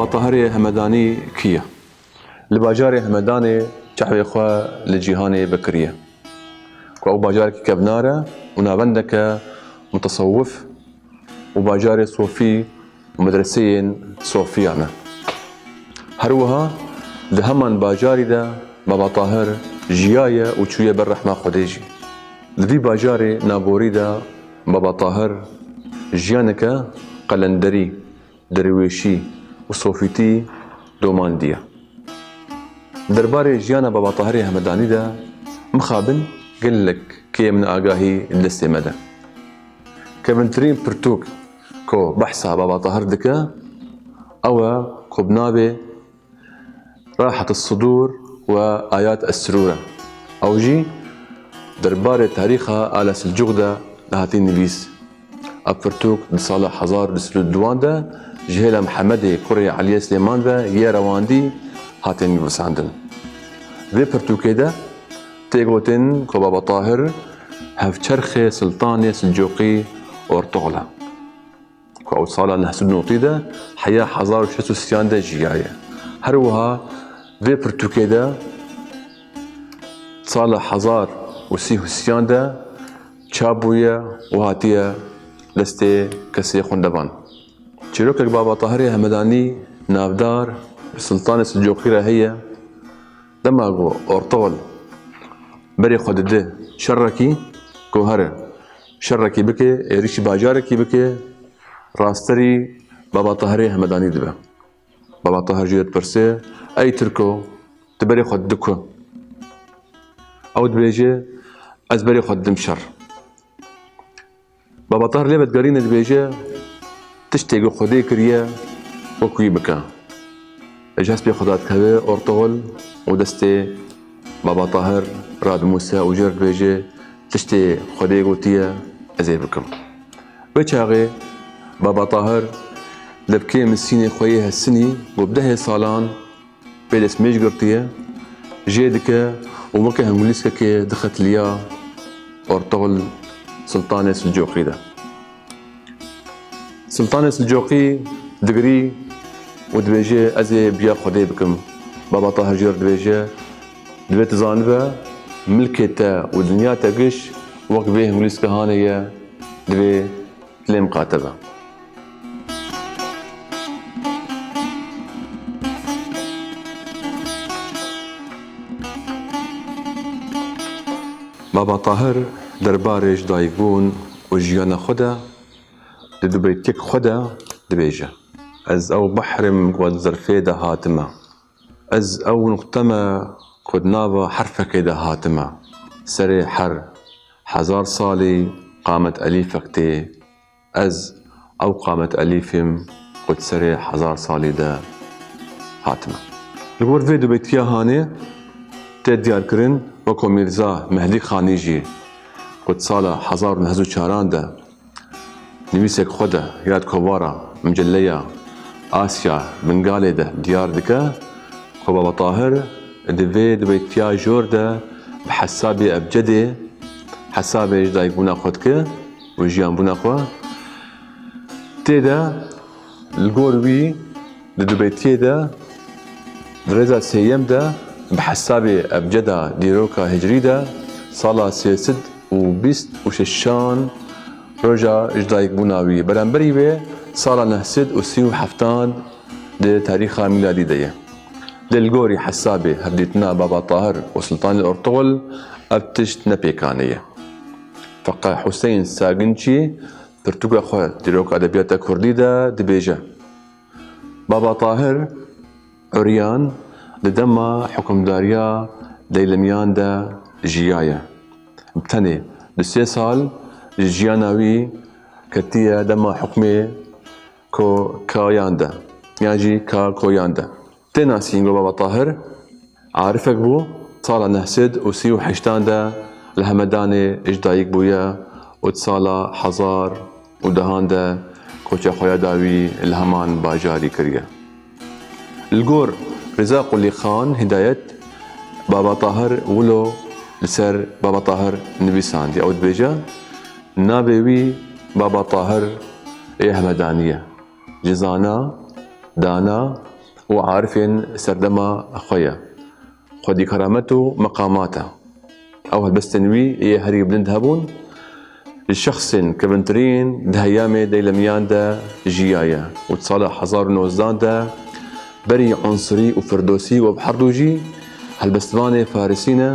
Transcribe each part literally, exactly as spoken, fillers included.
Baba Tahirê Hemedanî kî ye? Li bajarê Hemedanê çavê xwe li cîhanê vekiriye. Ku ew bajarekî kevnar e û navendeke mutesewwif û bajarê sofî û medreseyên sofiyan e. Her wiha di heman bajarî de Baba Tahir jiyaye û çûye ber rehma Xwedê jî. Li vî bajarê naborî de Baba Tahir jiyaneke qelenderî, derwêşî û sofîtî domandiye. Derbarê jiyana Baba Tahirê Hemedanî de mixabin gelek kêm agahî di destê me de. Kevintirîn pirtûk ku behsa Baba Tahir dike, ew e ku bi navê Rahat Sudur we Ayat Esrûr e. Ew jî derbarê tarîxa Ala Silcûq de dihatî nivîs. Ev pirtûk di sala hezar û du sed û duwan de ji hêla Mihemedê kurê Eliyê Silêman ve yê rewandî hate nivîsandin. Vê pirtûkê de tê gotin ku Baba Tahir hevçerxê Siltanê Silcûqî Ortoğlu e, ku ew sala neh sed û notî de heya hezar û şeş sed û sîyan de jiyaye. Her wiha vê pirtûkê de sala hezar û sî û sîyan de çap bûye û hatiye destê kesê xwendevan. Çîrokek Baba Tahirê Hemedanî navdar bi Siltanê Silcûqî re heye. Dema ku Ortoğlu berê xwe dide şerekî, ku here şerekî bike, êrîşî bajarekî bike, rasterî Baba Tahirê Hemedanî dibe. Baba Tahir jê dipirse, "Ey Tirko, tu berê xwe didî ku?" Ew dibêje, "Ez berê xwe didim şer." Baba Tahir lê vedigerîne dibêje, "Tiştê ku Xwedê kiriye, wek wî bike." Ji hespê xwe dadikeve Ortoğlu û destê Baba Tahir radimûse û jê re dibêje, "Tiştê Xwedê gotiye, ez ê bikim." Wê çaxê Baba Tahir levkê misînê xwe yê hesinî ku bi dehê salan pê destmêj girtiye, jê dike û weke hingulîskekê dixe tiliya Ortoğlu Siltanê Silcûqî de. Siltanê Silcûqî digirî û dibêje, "Ez ê bi ya Xwedê bikim." Baba Tahir jê re dibêje, "Divê tu zanibe, milkê te û dinya te giş wek vê hingulîske hanê ye, divê lê miqate be." Baba Tahir derbarê ji dayikbûn û jiyana xwe de di dubeytiyek xwe de dibêje, "Ez ew behr im ku di zerfê de hatime. Ez ew nuqte me ku di nava herfekê de hatime. Serê her hezar salî qamet elîfek tê. Ez ew qamet elîf im ku di serê hezar salî de hatime." Li gor vê dubeytiya hanê tê diyarkirin, weko Mîrza Mehdî Xanî jî ku di sala hezar û neh sed û çaran de nivîsek xwe de ya di kovara miceleya Asya Bingalê de diyar dike ku Baba Tahir di vê dubeytiya jor de bi hesabê ebcedê hesabê ji dayikbûna xwe dike û jiyanbûna xwe. Tê de li gor wî di dubeytiyê de di rêza sêyem de bi hesabê ebceda dîroka hicrî de sala sê sed û bîst û şeşan roja ji dayikbûna wî, beramberî wê sala neh sed û sî û heftan di tarîxa mîladî de ye. Lê li gorî hesabê hevdîtina Baba Tahir û Siltanê Ortoğlu ev tişt ne pêkanê ye. Feqe Huseyîn Saginçî pirtûka xwe dîroka edebiyata kurdî de dibêje, Baba Tahir Uryan di dema hukimdariya Deylemiyan de jiyaye. Bi tenê du sê sal ji jiyana wî ketiye dema hukmê Ko-, Kayan de, yan jî Ka-, Koyan de. Tê nasîn ku Baba Tahir arifek bû, sala neh sed û sî û heştan de li Hemedanê ji dayik bûye û di sala hezar û dehan de koça xwe ya dawî li heman bajarî kiriye. Li gor Riza Qulî Xan Hidayet, Baba Tahir wilo li ser Baba Tahir nivîsandiye. Ew dibêje, navê wî Baba Tahir ê Hemedanî ye. Ji zana, dana, û arifên serdema xwe ye. Xwedî keramet û meqamat e. Ew helbestên wî yê herî bilind hebûn, ji şexsên kevintirîn di heyamê deylemiyan de jiyaye û di sala hezar û nozdan de berî Unsirî û Firdosî û ev herdû jî helbestvanê Farisî ne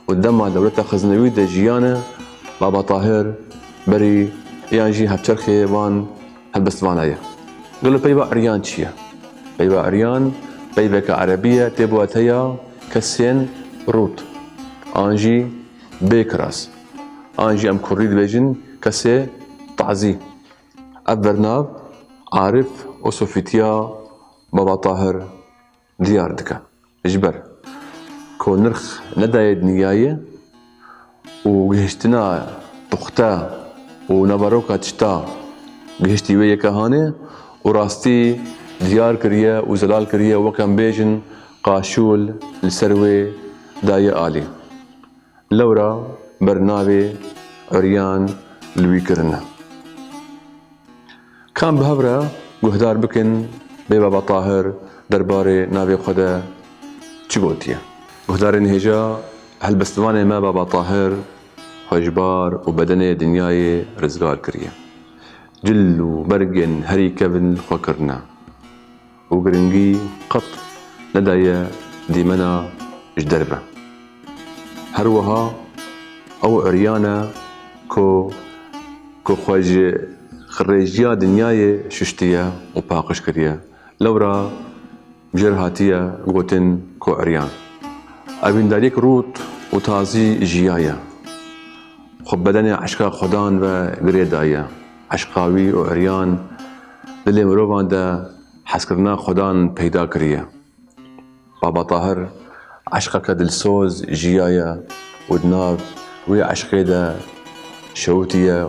û dema dewleta Xiznewî de jiyane, Baba Tahir berî yan jî hevçerxê van helbestvana ye. Gelo peyva eryan çi ye? Peyva eryan peyveke erebî ye, tê bi wateya kesên rût, an jî bêkiras, an jî em kurdî dibêjin kesê tazî. Ev bernav arif û sofîtiya Baba Tahir diyar dike. Ji ber ku nirx nedaye dinyayê û gihiştina puxte û naveroka tişta gihiştî wê yeke hanê û rastî diyar kiriye û zelal kiriye, wek em bêjin qaşûl li ser wê daye alî. Lewra bernavê eryan li wî kirine. Kam bi hev re guhdar bikin bê Baba Tahir derbarê navê xwe de çi gotiye? Guhdarên hêja, helbestvanê me Baba Tahir xwe ji bar û bedenê dinyayê rizgar kiriye. Cil û bergên herî kevin li xwe kirine û giringî qet nedaye dîmena ji derve. Her wiha ew eryan e ku, ku xwe ji xirêjiya dinyayê şuştiye û paqij kiriye. Lewra jêr hatiye gotin ku eryan. Evîndariyek rût û tazî jiyaye. Xwe bedenê eşqa Xwedan ve girê daye. Eşqa wî û eryan dilê mirovan de hezkirina Xwedan peyda kiriye. Baba Tahir eşqeke dilsoz jiyaye û di nav wê eşqê de şewitiye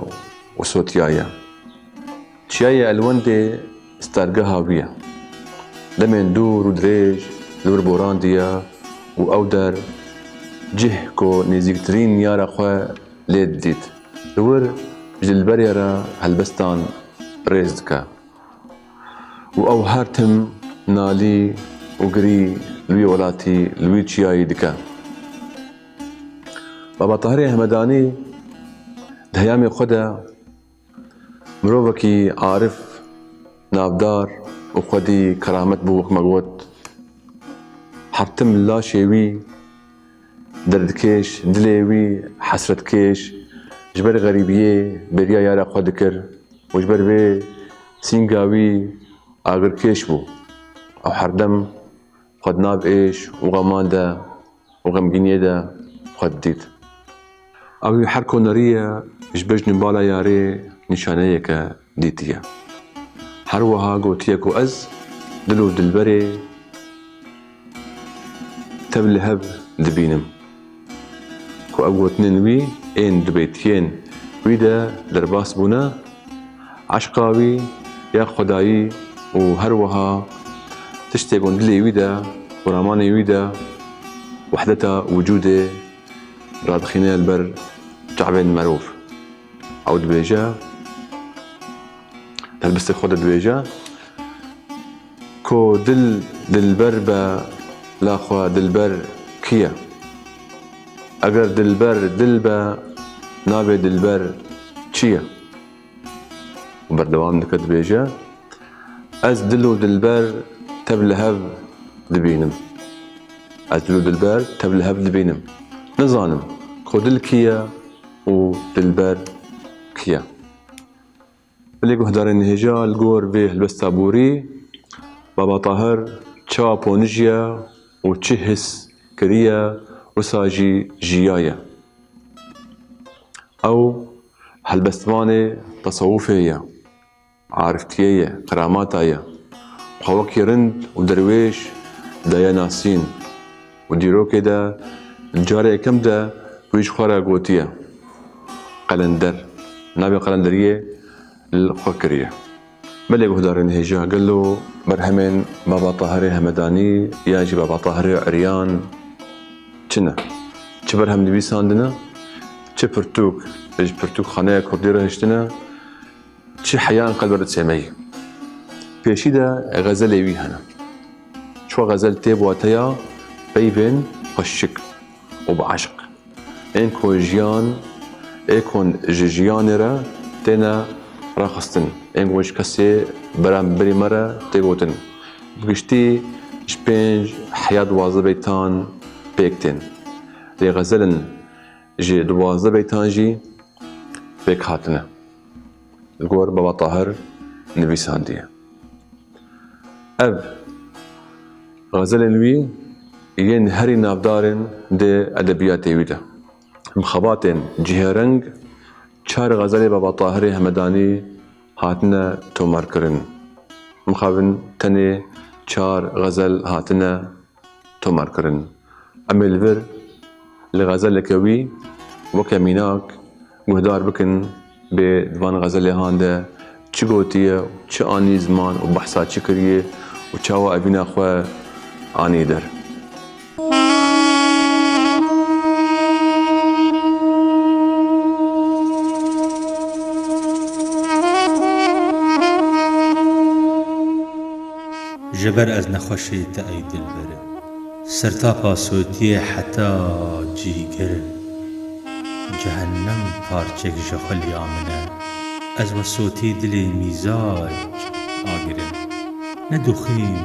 û sotiyaye. Çiyayê Elwendê stargeha wî ye. Demên dûr û dirêj li wir borandiye û ew der cih ku nêzîktirîn yara xwe lê didît. Li wir ji dilberê re helbestan rêz dike. Û ew her tim nalî û girî li wî welatî, li wî çiyayî dike. Baba Tahirê Hemedanî di heyamê xwe de mirovekî arif, navdar û xwedî keramet bû, wek me got. Her tim laşê wî derdkêş, dilê wî hesretkêş, ji ber xerîbiyê bêriya yara xwe dikir û ji ber vê sînga wî agirkêş bû. Ew herdem xwe di nav êş û xeman de û xemgîniyê de xwe didît. Ew ê her ku neriye ji bejn û bala yarê nîşaneyeke dîtiye. Her wiha gotiye ku ez dil û dilberê tev li hev dibînim. Ku ev gotinên wî ên di bêtiyên wî de derbas bûne, eşqa wî ya xwedayî û her wiha tiştê ku dilê wî de û ramanê wî de wehdeta wicûdê radixîne li ber çavên merov. Ew dibêje, helbestê xwe de dibêje, ku dil dilber be, la xwe dilber kî ye? Eger dilber dil be, navê dilber çi ye? Û berdewam dike dibêje, ez dil û dilber tev li hev dibînim. Ez dil û dilber tev li hev dibînim. Nizanim ku dil kî ye û dilber kî ye. Belê guhdarên hêja, li gor vê helbesta borî, Baba Tahir çawa ponijiye û çi his kiriye, wisa jî jiyaye. Ew helbestvanê tesewufê ye, ariftiyê ye, qeramata ye. Xwe wekî rind û derwêş daye nasîn û dîrokê de carê yekem de wî ji xwe re gotiye, qelender. Navê qelenderiyê li xwe kiriye. Belê guhdarên hêja, gelo berhemên Baba Tahirê Hemedanî yan jî Baba Tahirê Eryan çi ne? Çi berhem nivîsandine? Çi pirtûk ji pirtûkxaneya kurdî re hiştine? Çi heyan qelberdisê me yî? Pêşî de xezelê wî hene. Xwe xezel tê bi wateya peyvên xweşik û bi eşq. Ên ku jiyan, ê ku ji jiyanê re têne raxistin, ên ku ji kesê beramberî me re tê gotin. Bi giştî ji pênc heya duwazdeh beytan pêk tên. Lê xezelên ji duwazdeh beytan jî pêk hatine. Li gor Baba Tahir nivîsandiye. Ev xezelên wî yên herî navdar in di edebiyatê wî de. Bi xebatên cihêreng çar xezelê Baba Tahirê Hemedanî hatine tomarkirin. Mixabin tenê çar xezel hatine tomarkirin. Em ê li vir li xezeleke wî weke mînak guhdar bikin, bê di van xezelêhan de çi gotiye, çi anî ziman û behsa çi kiriye û çawa evîna xwe anî der. Ji ber ez nexweşê te ey dilberim. Sertapa sotiyê heta cîgerim. Cehennem parçek ji xulya min e. Ez we sotî dilê mîzac agirim. Ne dixwîm,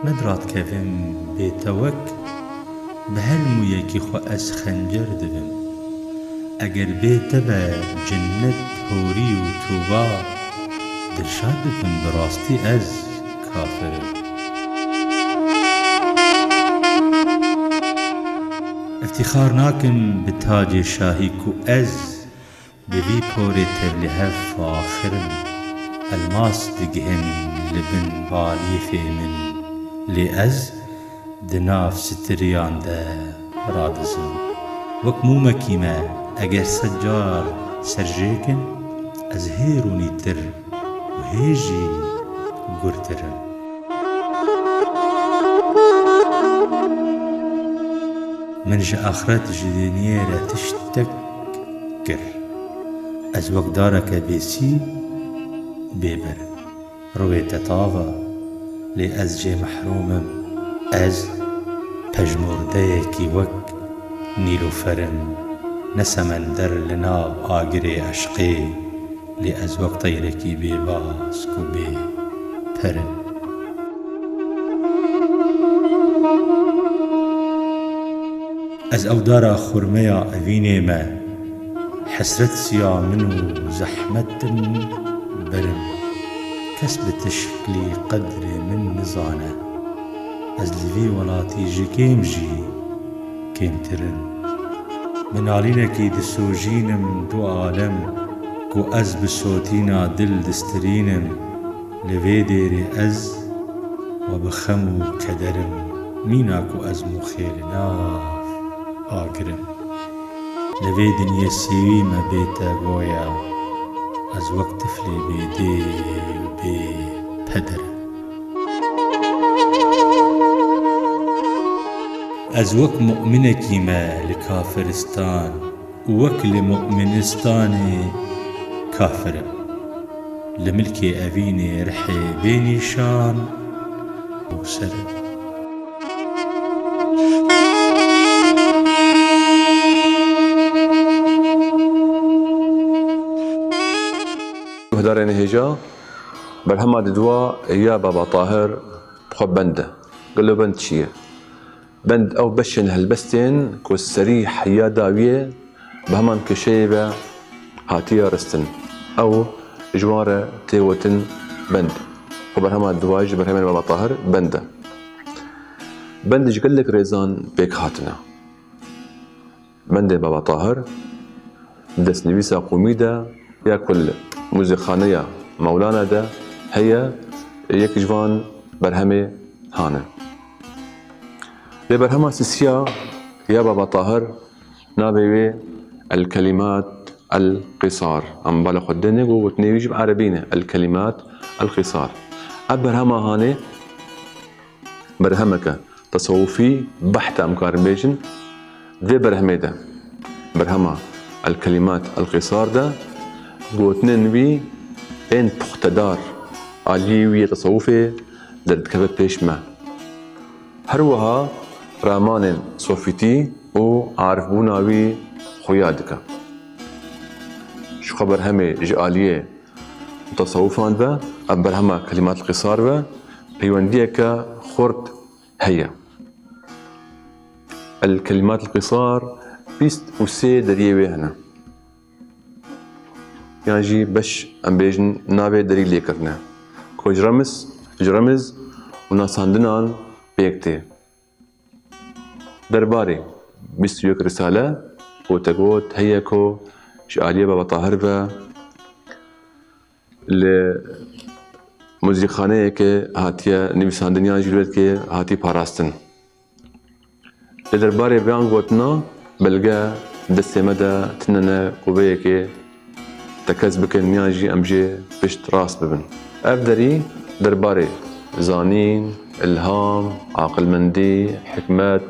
ne diratkevim bê te wek, bi her mûyekî xwe ez xencer dibim. Eger bê te be cinnet, horî û tûba, dilşad dibim bi rastî ez kafir im. Îftîxar nakim bi tacê şahî ku ez bi vî porê tevlîhev faxir im. Elmas digihim li bin balîfê min, lê ez di nav stiriyan de radizim. Wek mûmekî me, eger sed car serjêkin, ez hê rûnîtir û hê jî gurtir im. Min ji axret, ji dinyê re tiştek kir. Ez wek dareke bêsî bêber im. Rûyê te tav e, lê ez jê mehrûm im. Ez pejmûrdeyekî wek Nîlûfer im, ne semender li nav agirê eşqê, lê ez wek teyrekî bêbask û bêper im. Ez ew dara xurmeya evînê me, hesret siya min û zehmet im berim. Kes bi tişklî qedrê min nizane. Ez li vî welatî ji kêm jî kêmtir im. Bi nalînekî disojînim du alem, ku ez bi sotîna dil distirînim. Li vê dêrê ez we bi xem û keder im, mîna ku ez mûxê li nav agir im. Li vê dinyê sêwî me bê te goya, ez wek tiflê bê dê û bê peder im. Ez wek mu'minekî me li kafiristan û wek li mu'ministanê kafir im. Li milkê evînê rihê bê nîşan û ser im. Guhdarên hêja, berhema diduwa ya Baba Tahir bi xwe bend e. Gelo bend çi ye? Bend ew beşên helbestên ku serî heya dawiyê bi heman kêşeyê ve hatiye ristin. Ew ji wan re tê gotin bend. Xwe berhema duwayê ji berhemên Baba Tahir bend e. Bend ji gelek rêzan pêk hatine. Bendê Baba Tahir, destnivîsa qûmî de ya ku li muzîkxaneya Mewlana de heye, yek ji van berhemê hane. Lê berhema sisiya ya Baba Tahir navê wê El Kelimat El Qisar. Em bala xwe dê nêgo, gotinê wî jî bi erebî ne. El Kelimat El Qisar. Ev berhema hanê berhemeke tesewufî beht e, em karin bêjin. Vê berhemê de, berhema El Kelimat El Qisar de, gotinên wî ên puxtedar, aliyê wî yê tesewufê derdikeve pêş me. Her wiha ramanên sofîtî û arifbûna wî xuya dike. Ji xwe berhemê ji aliyê mutasewifan ve, ev berhema Kelimat el-Qisar ve peywendiyeke xurt heye. El Kelimat el-Qisar bîst û sê deriyê wê hene. Yan jî beş, em bêjin, navê derî lê kirine, ku ji remiz, ji remiz û nasandinan pêk tê. Derbarê bîst û yek risale, gotegot heye ku ji aliyê Baba Tahir ve li muzîkxaneyeke hatiye nivîsandin yan jî li wê dikê hatî parastin. Li derbarê van gotina belge destê me de tune ne ku vê yekê tekez bikin yan jî em jê pişt rast bibin. Ev derî derbarê zanîn, ilham, aqilmendî, hikmet,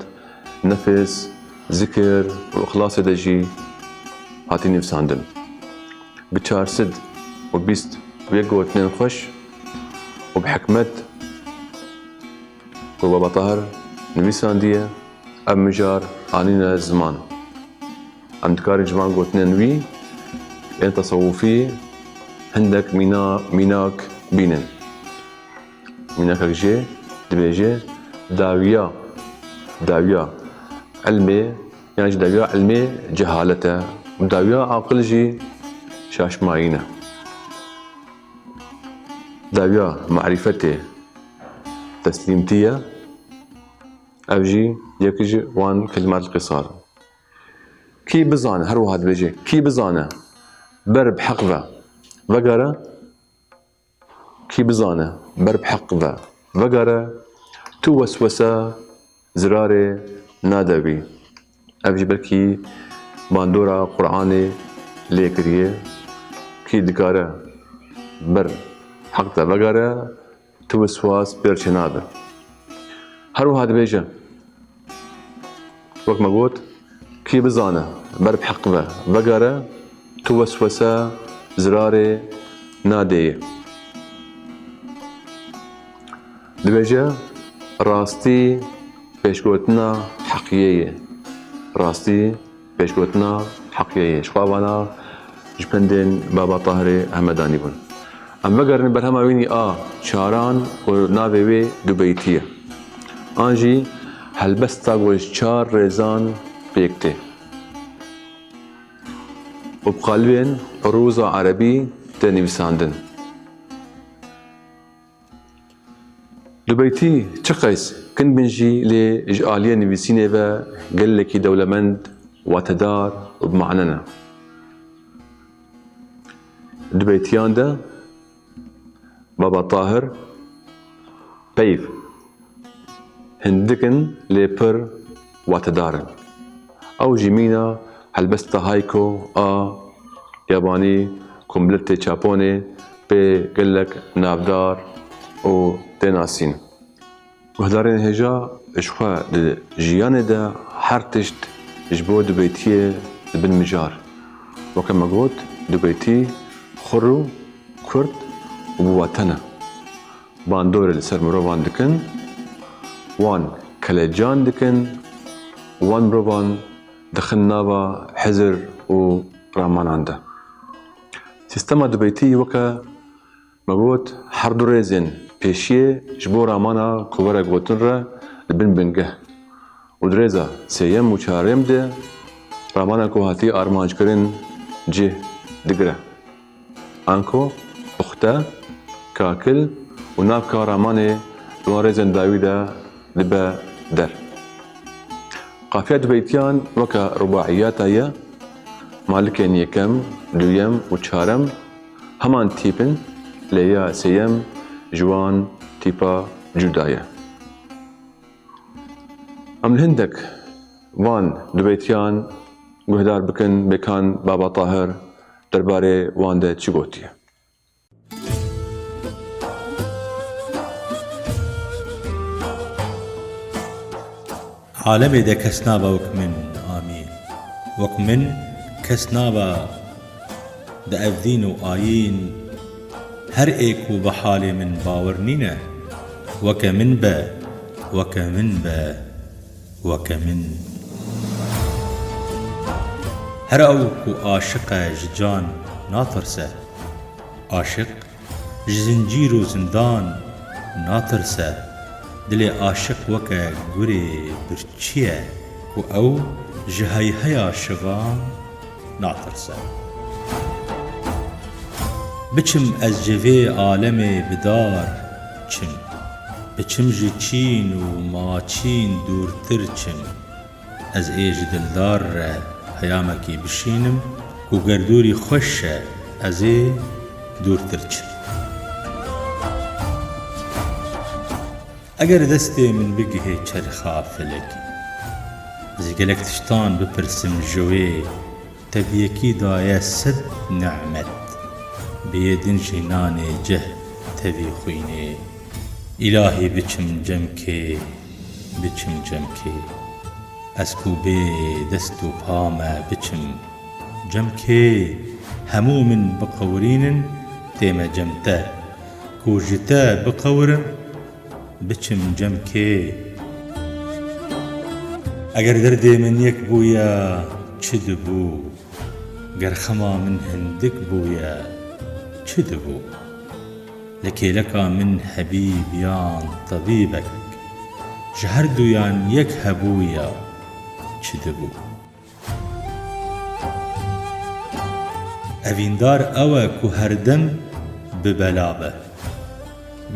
nefis, zikir û ixlasê de jî hatî nivîsandin. Bi çar sed û bîst û yek gotinên xweş û bi hikmet ku Baba Tahir nivîsandiye, ev mijar anîne ziman. Em dikarin ji van gotinên wî ên tesewufî hindek mîna-, mînak bînin. Mînakek jê dibêje, dawiya, dawiya ilmê, yan jî dawiya ilmê cehalet e, dawiya aqil jî şaşmayî ne. Dawiya marîfetê teslîmtî ye. Ev jî yek ji wan kelimat qisar. Kî bizane, her wiha dibêje, kî bizane, ber bi heq ve vegere, kî bizane, ber bi heq ve vegere, tu weswese zirarê nade wî. Ev jî belkî bandora Qur'anê lê kiriye. Kî dikare ber heq de vegere, tu weswas pêr çênabe. Her wiha dibêje, wek me got, kî bizane, ber bi heq ve vegere, tu weswese zirarê nadê ye. Dibêje, rastî pêşgotina heqiyê ye. Rastî pêşgotina heqiyê ye. Ji xwe vana ji pendên Baba Tahirê Hemedanî bûn. Em vegerin berhema wînî a çaran ku navê wê dubeytî ye. An jî helbesta ku ji çar rêzan pêk tê û bi qalibên rûza erebî tê nivîsandin. Dubeytî çiqeys kin bin jî, lê ji aliyê nivîsînê ve gelekî dewlemend, watedar û bi mane ne. Dubeytiyan de Baba Tahir peyv hindik in, lê pir watedar in. Ew jî mîna helbesta Hayko a yabanî ku miletê Çaponê pê gelek navdar û tê nasîn. Guhdarên hêja, ji xwe di jiyanê de her tişt ji bo dubeytiyê dibin mijar. Weke me got, dubeytî xur û kurt û bi wate ne. Bandorê li ser mirovan dikin, wan kelecan dikin, wan mirovan dixin nava hizir û ramanan de. Sîstema dubeytî weke me got, her du rêzên pêşiyê ji bo ramana ku were gotin re dibin bingeh û di rêza sêyem û çarêm de ramana ku hatî armanckirin cih digire. Anko, puxte, kakil û navka ramanê di wan rêzên dawî de dibe der. Qafiya dubeytiyan weke rubaiyata ye, malikên yekem, duyem û çarem heman tîp in, lê ya sêyem ji wan tîpa cuda ye. Em li hindek van dubeytiyan guhdar bikin, bêkan Baba Tahir derbarê wan de çi gotiye. Alemê de kes naba wek min, amîn. Wek min kes naba di ev dîn û ayîn. Her ê ku bi halê min bawer nîne, weke min be, Weke min be, weke min. Her ew ku aşiq e ji can natirse. Aşiq ji zincîr û zindan natirse. Dilê aşiq weke gurê birçî ye ku ew ji heyheya şivan natirse. Biçim ez ji vê alemê bi dar çim. Biçim ji çîn û maçîn dûrtir çim. Ez ê ji dildar re peyamekî bişînim ku ger dûrî xweş e, ez ê dûrtir çim. Eger destê min bigihê çerxa felekê, ez ê gelek tiştan bipirsim ji wê. Te bi yekî daye sed nemet, bi yê din jî nanê cih tevî xwînê. Îlahî biçim cemkê, biçim cemkê. Ez ku bê dest û pa me biçim cemkê, hemû min biqewirînin, tême cem te. Ku ji te biqewirim, biçim cemkê. Eger derdê min yek bûya, çi dibû? Ger xema min hindik bûya, çi dibû? Li kêleka min hebîb yan tebîbek, ji her duyan yek hebûya, çi dibû? Evîndar ew e ku her dem bi bela be.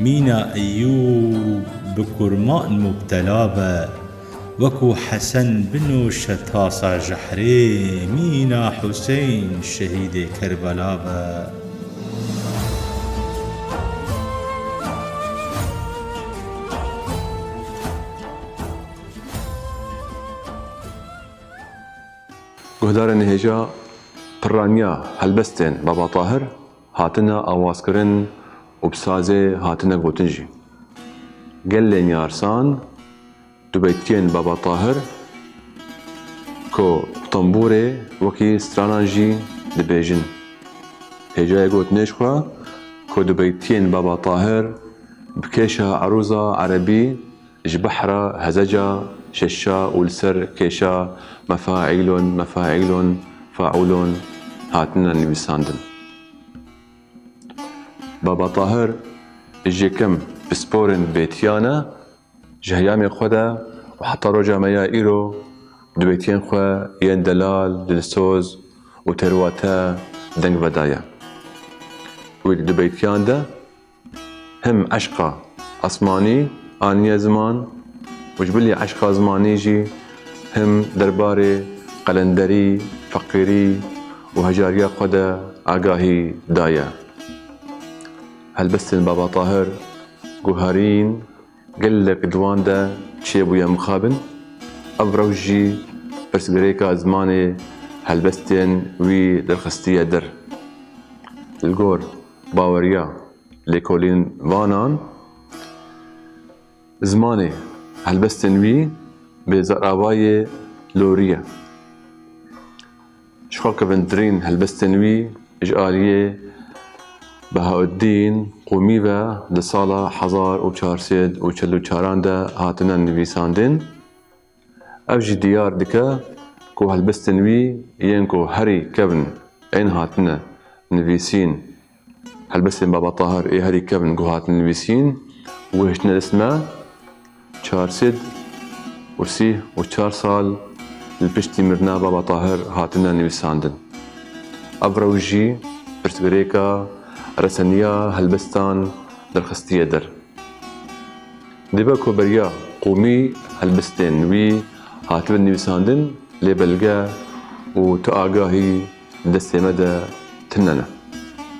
Mîna Eyûb bi kurman mubtela be, wekû Hesen binoşe tasa jehrê, mîna Huseyn şehîdê Kerbela be. Guhdarên hêja, pirraniya helbestên Baba Tahir hatine awazkirin û bi sazê hatine gotin jî. Gelên yarsan dubeytiyên Baba Tahir ku bi tembûrê wekî stranan jî dibêjin. Hêjayê gotinê ji xwe ku dubeytiyên Baba Tahir bi kêşa erûza erebî ji behra hezeca şeşa û li ser kêşa mefaîlun, mefaîlun, faûlun hatine nivîsandin. Baba Tahir ji yekem pisporên bêtiyan e, ji heyamê xwe de û heta roja me ya îro dubêtiyên xwe yên delal, dilsoz û têrwate deng vedaye. Wî di dubêtiyan de him eşqa esmanî aniye ziman û ji bilî eşqa zimanî jî him derbarê qelenderî, feqîrî û hejariya xwe de agahî daye. Helbestên Baba Tahir guharîn gelek di wan de çêbûye mixabin. Ev rewş jî pirsgirêka zimanê helbestên wî derxistiye der. Li gor baweriya lêkolînvanan, zimanê helbestên wî bi zaravayê lorî ye. Ji xwe kevintirîn helbestên wî ji aliyê Behauddîn Qûmî ve di sala hezar û çar sed û çil û çaran de hatine nivîsandin. Ev jî diyar dike ku helbestên wî yên ku herî kevn ên hatine nivîsîn, helbestên Baba Tahir ê herî kevn ku hatine nivîsîn, wê hiştine dest me, çar sed û sî û çar sal li piştî mirina Baba Tahir hatine nivîsandin. Ev rewş jî pirsgirêka reseniya helbestan derxistiye der. Dibe ku beriya Qûmî helbestên wî hatibin nivîsandin, lê belge û tu agahî destê me de tune ne.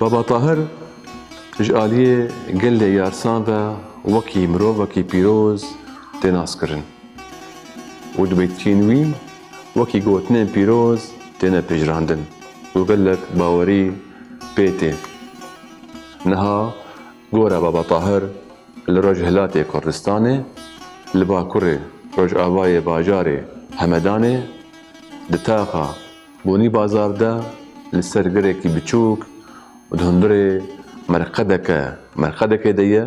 Baba Tahir ji aliyê gelê yarsan ve wekî mirovekî pîroz tê naskirin û dibêtiyên wî wekî gotinên pîroz têne pejirandin û gelek bawerî pê tê. Niha gora Baba Tahir li rojhilatê Kurdistanê, li bakurê rojavayê bajarê Hemedanê, di taxa Bonî Bazar de li ser girekî biçûk û di hundirê merqedeke, merqedekê de ye.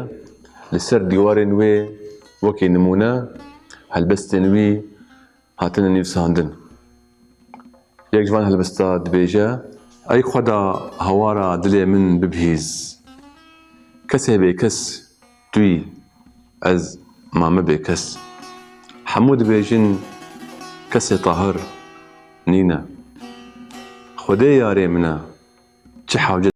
Li ser dîwarên wê Wekî nimûne, helbestên wî hatine nivîsandin. Yek ji van helbesta dibêje, Ey Xweda, hawara dilê min bibihîz. Kesê bêkes tu yî, ez mame bêkes. Hemû dibêjin, Kesê tahir nîne. Xwedê yarê min e, çi hewce